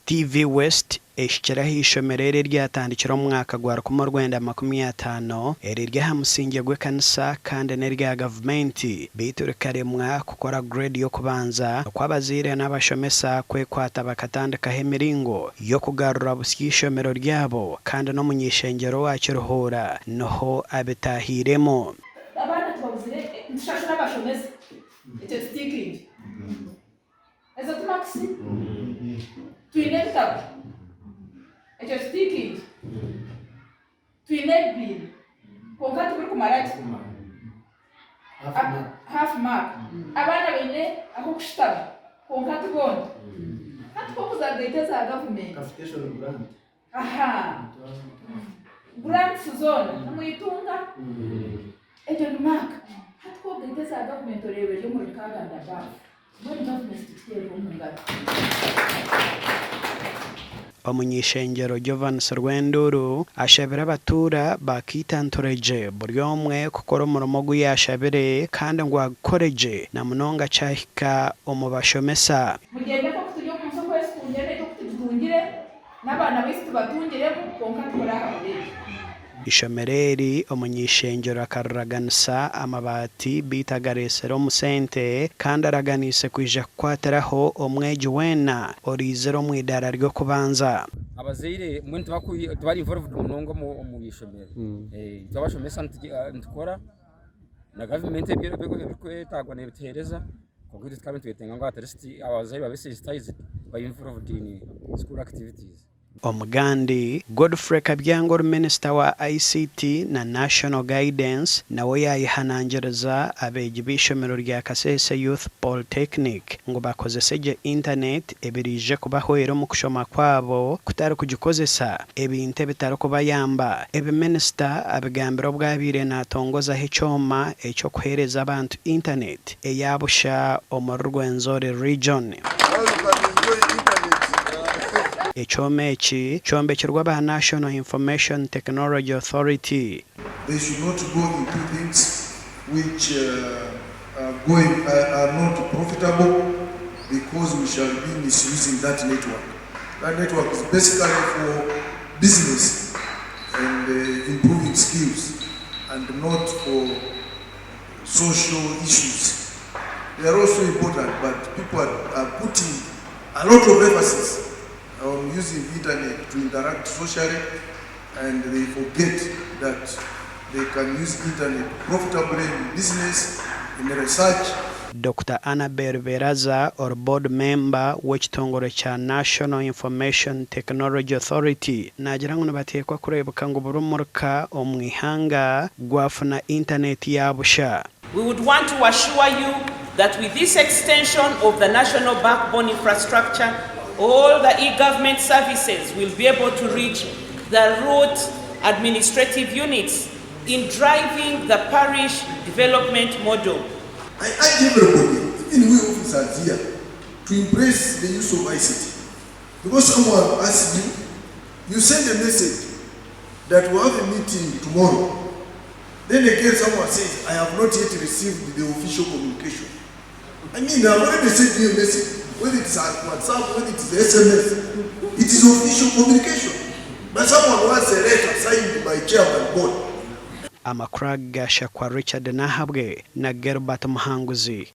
TV West ehikire aha ishomero eri eryatandikire omu mwaka gwa 1950, eriri aha musingye gw'ekanisa kandi n'erya gavumenti beitu rikaremwa kukora grade y'okubanza nikwo abazaire n'abashomesa kwekwata bakatandikaho emiringo y'okugarura busya ishomero ryabo kandi n'omuny'ishengyero owa Kiruhura niho abitahiiremu. Abaana tubabuzire nitushashura abashomesa ekyo tutikingi. Ezo ti makisi? Twine ebitabo. Ekyo tutikingi? Twine ebibiina. Kwonka tibirikumara gye. Half mark. Abaana baine ah'okushutama kwonka ti boona. Hati nk'oku zagaita eza gavumenti. Aha. Grants zoona nimwitunga? Egyo ni mark. Hati ku ogaita eza gavumenti oreeba eri omuri rukaaga and above. Mbwenu gavumenti tugiteerere omu ngaro. Omuny'eishengyero Jovanis Rwenduru ashabire abatuura ba Kiitanturegye buri omwe kukora omurimo ogu yaashabire kandi ngu agukore gye na munonga kyahika omu bashomesa. Mugyende nk'oku turi omu nsi oku ensi tungire naitwe oku tugitungire. N'abaana baitu tubatungiremu, kwonka tukore ahabw'ekyo. Eishomero eri omuny'eishengyero akariraganisa amabaati beitu agareetsire omu sente kandi araganiise kwija kukwatiraho omwegi weena oraizire omu idaara ry'okubanza. Abazaire mbwenu tibari involved munonga omu ishomero. Itwe abashomesa nitukora na gavumenti ebirikwetagwa nebituheereza. Kwonka itwe tukaba nitwetenga ngu at least abazaire babe sensitized babe involved in school activities. Omugandi, Godfrey Kabyango ori minisita wa ICT na National Guidance nawe yaayehanangiriza abeegi b'eishomero rya Kasese Youth Polytechnic ngu bakozese gye intaneti ebiraije kubahwera omu kushoma kwabo kutari kugikozesa ebintu ebitarikubayamba. Ebi minisita abigambire obu abaire naatongozaho ekyoma eky'okuheereza abantu intaneti eya busha omuri Rwenzori Region. Ekyoma eki kyombekirwe aba National Information Technology Authority. They should not go into things which are going are not profitable because we shall be misusing that network. That network is basically for business and improving skills and not for social issues. They are also important but people are, are putting a lot of emphasis on using internet to interact socially and they forget that they can use internet profitably in business, in research. Dokita Annabel Beraza ori board member w'ekitongore kya National Information Technology Authority naagira ngu nibateekwa kureebeka ngu buri muruka omu ihanga gwafuna intaneti ya busha. We would want to assure you that with this extension of the national backbone infrastructure, all the e-government services will be able to reach the root administrative units in driving the parish development model. I urge everybody, even we officers here, to embrace the use of ICT. Because someone asks you, you send a message that we have a meeting tomorrow. Then again someone says, I have not yet received the official communication. I mean, I've already sent you a message, whether it's WhatsApp, whether it's SMS, it is official communication. But someone wants a letter signed by chairman board. Amakuru aga gashakwa Richard Nahabwe na Gilbert Muhanguzi.